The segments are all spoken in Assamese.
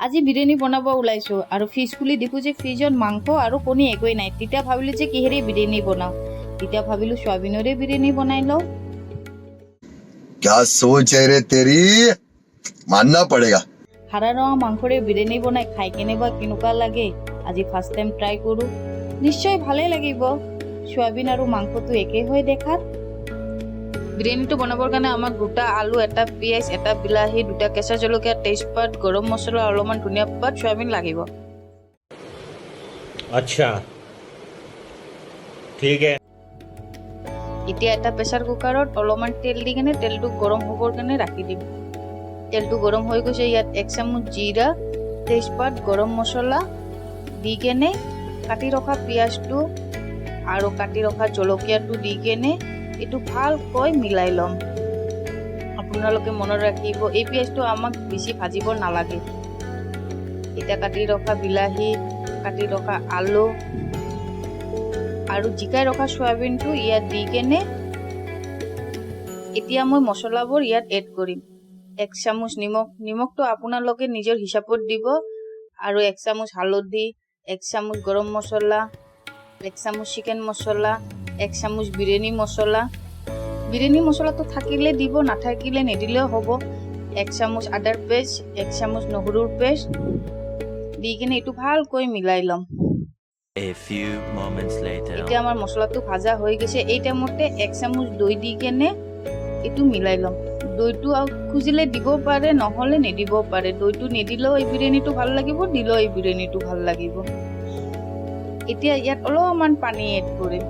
আজি বিৰিয়ানী বনাব ওলাইছোঁ আৰু ফ্ৰিজ খুলি দেখোঁ যে ফ্ৰিজত মাংস আৰু কণী একোৱেই নাই। তেতিয়া ভাবিলোঁ যে কিহেৰে বিৰিয়ানী বনাওঁ। তেতিয়া ভাবিলোঁ চয়াবিনৰে বিৰিয়ানী বনাই লওঁ। क्या सोच है रे तेरी, मानना पड़ेगा। হাৰা ৰঙা মাংসৰে বিৰিয়ানী বনাই খাই কেনেবা কেনেকুৱা লাগে, আজি ফাৰ্ষ্ট টাইম ট্ৰাই কৰোঁ। নিশ্চয় ভালেই লাগিব। চয়াবিন আৰু মাংসটো একেই হয় দেখাত। বিৰিয়ানীটো বনাবৰ কাৰণে আমাক দুটা আলু, এটা পিঁয়াজ, এটা বিলাহী, দুটা কেঁচা জলকীয়া, তেজপাত, গৰম মছলা, অলপমান ধনিয়া পাত, চয়াবিন লাগিব। अच्छा, ठीक है। এতিয়া এটা প্ৰেছাৰ কুকাৰত অলপমান তেল দি কেনে তেলটো গৰম হ'বৰ কাৰণে ৰাখি দিম। তেলটো গৰম হৈ গৈছে। ইয়াত এক চামুচ জিৰা, তেজপাত, গৰম মছলা দি কেনে কাটি ৰখা পিঁয়াজটো আৰু কাটি ৰখা জলকীয়াটো দি কেনে এইটো ভালকৈ মিলাই ল'ম। আপোনালোকে মনত ৰাখিব, এই পিঁয়াজটো আমাক বেছি ভাজিব নালাগে। এতিয়া কাটি ৰখা বিলাহী, কাটি ৰখা আলু আৰু জিকাই ৰখা চয়াবিনটো ইয়াত দি কেনে এতিয়া মই মছলাবোৰ ইয়াত এড কৰিম। এক চামুচ নিমখ। নিমখটো আপোনালোকে নিজৰ হিচাপত দিব। আৰু এক চামুচ হালধি, এক চামুচ গৰম মছলা, এক চামুচ চিকেন মছলা, এক চামুচ বিৰিয়ানী মছলা। বিৰিয়ানী মছলাটো থাকিলে দিব, নাথাকিলে নিদিলেও হ'ব। এক চামুচ আদাৰ পেষ্ট, এক চামুচ নহৰুৰ পেষ্ট দি কিনে এইটো ভালকৈ মিলাই ল'ম। A few moments later. এতিয়া আমাৰ মছলাটো ভাজা হৈ গৈছে। এই টাইমতে এক চামুচ দৈ দি কেনে এইটো মিলাই ল'ম। দৈটো আৰু খুজিলে দিব পাৰে, নহ'লে নিদিব পাৰে। দৈটো নিদিলেও এই বিৰিয়ানীটো ভাল লাগিব, দিলেও এই বিৰিয়ানীটো ভাল লাগিব। এতিয়া ইয়াত অলপমান পানী এড কৰিম,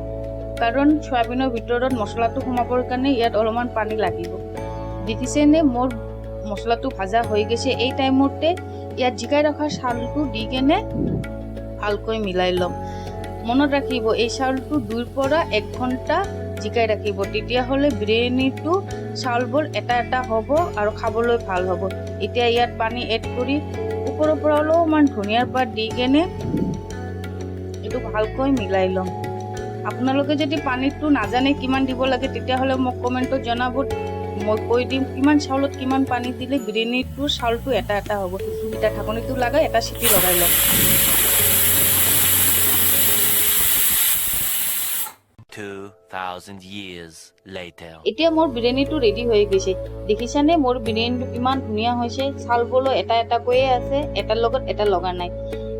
কাৰণ চয়াবিনৰ ভিতৰত মছলাটো সোমাবৰ কাৰণে ইয়াত অলপমান পানী লাগিব। দেখিছেনে, মোৰ মছলাটো ভাজা হৈ গৈছে। এই টাইমতে ইয়াত জিকাই ৰখা চাউলটো দি কেনে ভালকৈ মিলাই ল'ম। মনত ৰাখিব, এই চাউলটো 2ৰ পৰা 1 ঘণ্টা জিকাই ৰাখিব। তেতিয়াহ'লে বিৰিয়ানীটো চাউলবোৰ এটা এটা হ'ব আৰু খাবলৈ ভাল হ'ব। এতিয়া ইয়াত পানী এড কৰি ওপৰৰ পৰা অলপমান ধনিয়াৰ পাত দি কেনে এইটো ভালকৈ মিলাই ল'ম। আপোনালোকে যদি পানীটো নাজানে কিমান দিব লাগে, তেতিয়াহ'লে মোক কমেণ্টত জনাব। মই কৈ দিম কিমান চাউলত কিমান পানী দিলে বিৰিয়ানীটোৰ চাউলটো এটা এটা হ'ব। এতিয়া ঢাকনিটো লগাই এটা চিটি লগাই ল'ম। 2,000 years later. এতিয়া মোৰ বিৰিয়ানীটো ৰেডি হৈ গৈছে। দেখিছানে, মোৰ বিৰিয়ানীটো কিমান ধুনীয়া হৈছে। চাউলবোৰো এটা এটাকৈয়ে আছে, এটাৰ লগত এটা লগা নাই।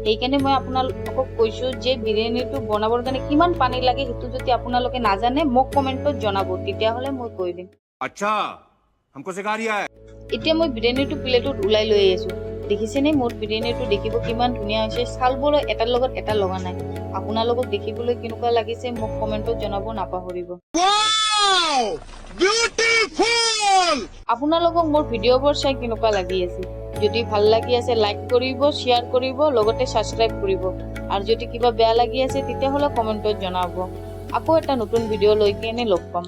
সেইকাৰণে মই আপোনালোকক কৈছোঁ যে বিৰিয়ানীটো বনাবৰ কাৰণে কিমান পানী লাগে, সেইটো যদি আপোনালোকে নাজানে, মোক কমেণ্টত জনাব। তেতিয়াহ'লে মই কৈ দিম। अच्छा, हमको सिखा रिया है। এতিয়া মই বিৰিয়ানীটো প্লেটত ওলাই লৈ আছোঁ। দেখিছেনে, মোৰ বিৰিয়ানীটো দেখিব কিমান ধুনীয়া হৈছে। চাউলবোৰো এটাৰ লগত এটা লগা নাই। আপোনালোকক দেখিবলৈ কেনেকুৱা লাগিছে, মোক কমেণ্টত জনাব নাপাহৰিব। আপোনালোকক মোৰ ভিডিঅ'বোৰ চাই কেনেকুৱা লাগি আছে? যদি ভাল লাগি আছে, লাইক কৰিব, শ্বেয়াৰ কৰিব, লগতে ছাবস্ক্ৰাইব কৰিব। আৰু যদি কিবা বেয়া লাগি আছে, তেতিয়াহ'লে কমেণ্টত জনাব। আকৌ এটা নতুন ভিডিঅ' লৈ কেনে লগ পাম।